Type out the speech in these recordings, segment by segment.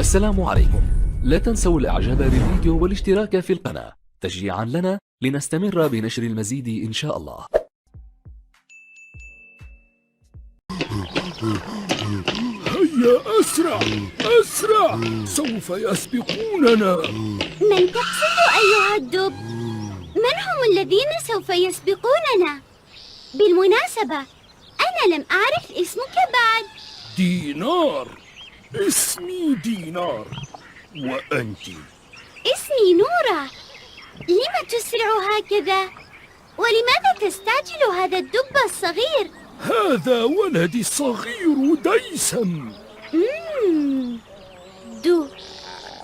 السلام عليكم. لا تنسوا الاعجاب بالفيديو والاشتراك في القناة تشجيعا لنا لنستمر بنشر المزيد ان شاء الله. هيا أسرع أسرع، سوف يسبقوننا. من تقصد أيها الدب؟ من هم الذين سوف يسبقوننا؟ بالمناسبة أنا لم أعرف اسمك بعد. دينار، اسمي دينار. وأنت؟ اسمي نورة. لم تسرع هكذا؟ ولماذا تستعجل هذا الدب الصغير؟ هذا ولدي الصغير ديسم.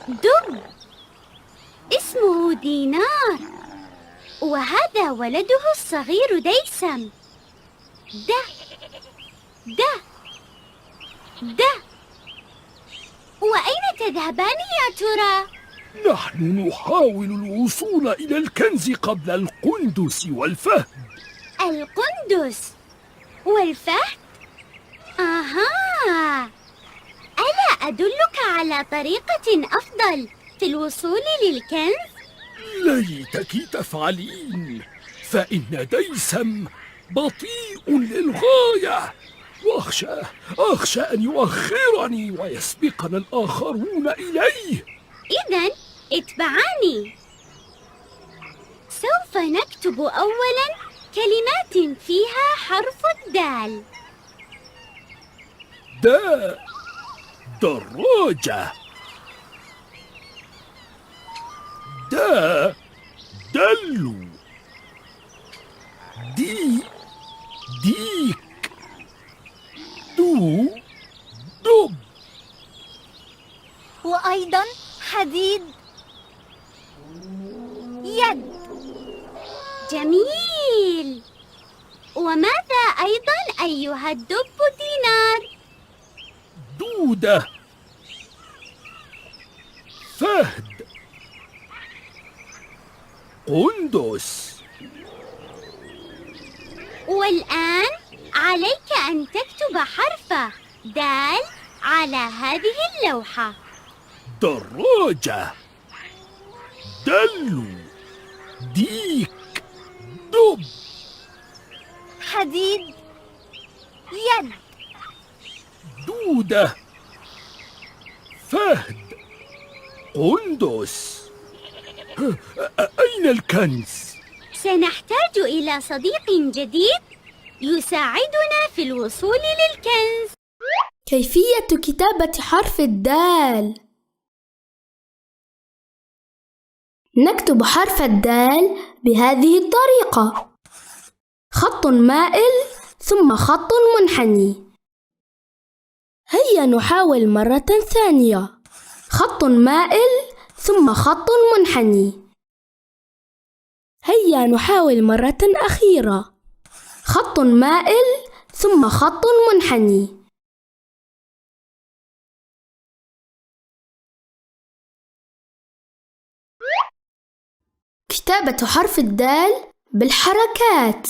دب اسمه دينار، وهذا ولده الصغير ديسم. د د د. وأين تذهبان يا ترى؟ نحن نحاول الوصول إلى الكنز قبل القندس والفهد. القندس والفهد؟ آها، ألا أدلك على طريقة أفضل في الوصول للكنز؟ ليتك تفعلين، فإن ديسم بطيء للغاية، وأخشى أن يؤخرني ويسبقنا الآخرون إليه. إذن اتبعاني. سوف نكتب أولاً كلمات فيها حرف الدال. دا، دراجة. دا، دلو. دي، ديك. دو، دب. وأيضا حديد، يد. جميل. وماذا أيضا أيها الدب دينار؟ دودة، فهد، قندس. والآن عليك أن تكتب حرف دال على هذه اللوحة. دراجة، دلو، ديك، دب. حديد، يد. دودة، فهد، قندس. أين الكنز؟ سنحتاج إلى صديق جديد يساعدنا في الوصول للكنز. كيفية كتابة حرف الدال. نكتب حرف الدال بهذه الطريقة: خط مائل ثم خط منحني. هيا نحاول مرة ثانية: خط مائل ثم خط منحني. هيا نحاول مرة أخيرة: خط مائل ثم خط منحني. كتابة حرف الدال بالحركات.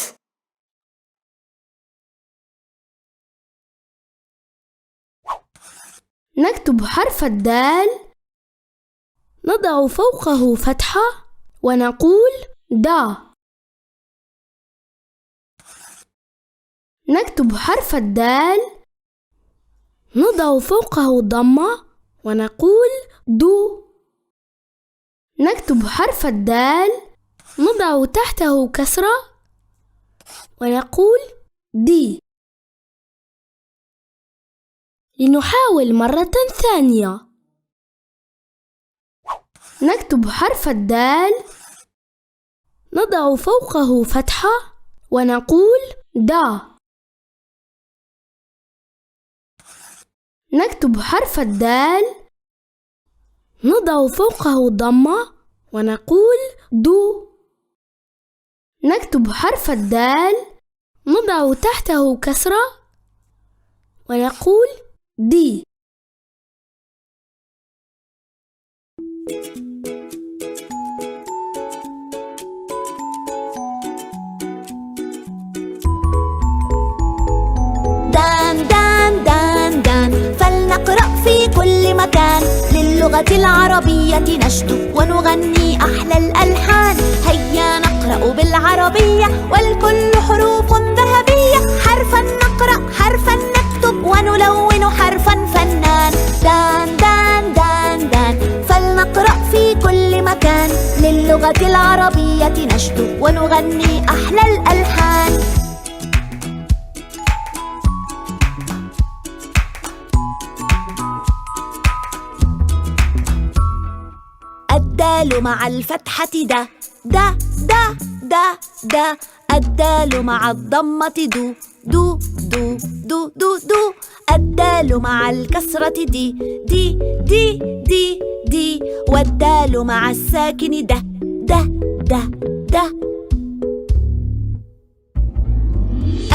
نكتب حرف الدال، نضع فوقه فتحة ونقول دا. نكتب حرف الدال، نضع فوقه ضمة ونقول دو. نكتب حرف الدال، نضع تحته كسرة ونقول دي. لنحاول مرة ثانية. نكتب حرف الدال، نضع فوقه فتحة ونقول دا. نكتب حرف الدال، نضع فوقه ضمة ونقول دو. نكتب حرف الدال، نضع تحته كسرة ونقول دي. دان دان دان دان، فلنقرأ في كل مكان. للغة العربية نشدو ونغني أحلى الألحان. هيا نقرأ بالعربية والكل حروف ذهبية. حرفا نقرأ حرفا نكتب ونلون حرفا فنان. دان دان دان دان فلنقرأ في كل مكان. للغة العربية نشدو ونغني أحلى الألحان. الدال مع الفتحة دا دا دا دا دا. الدال مع الضمة دو دو دو دو دو دو. الدال مع الكسرة دي دي دي دي دي. والدال مع الساكن ده ده ده ده.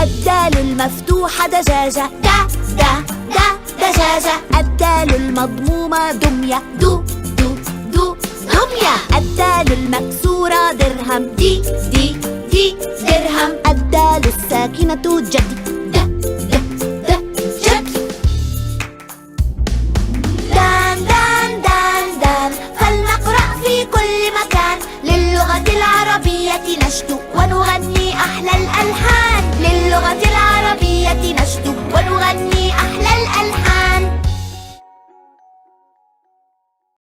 الدال المفتوحة دجاجة دا دا دا دجاجة. الدال المضمومة دمية دو دو دو دمية. الدال المكسورة درهم دي دي دي درهم. الدال الساكنة جدي